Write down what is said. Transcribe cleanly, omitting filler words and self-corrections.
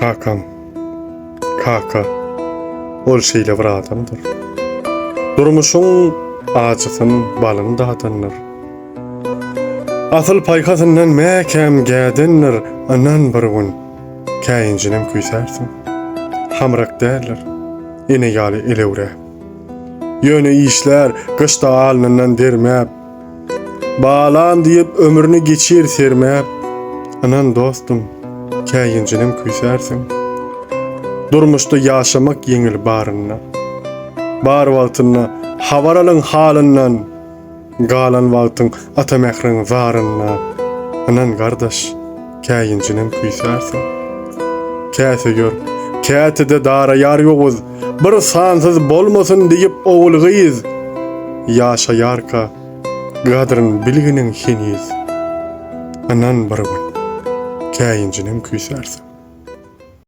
Kakam, kaka, ol şeýle bir adamdyr. Durmuşyň ajysyn, balyn dadandyr. Asyl paýhasyndan mäkäm gädendir, Ynan bir gün, käýinjinem küýsärsiň. Hamrak däldir, ene ýaly elewräp. Ýöne işlär, gyşda alnyndan dermäp. Balam diýip ömrüni geçir sermäp, Ynan dostum, käýinjinem küýsärsiň. Durmuşda ýaşamak ýeňil barynda. Bar wagtynda habar alyň halyndan, Galan wagtyň ata mähriň zarynda, Ynan gardaş, käýinjinem küýsärsiň. Käte gör, käte-de daraýar ýowuz, Bir sansyz bolmasyn diýip ogul-gyz, Ýaşaýarka gadryn bilginiň heniz, Ynan bir gün, käýinjinem küýsärsiň.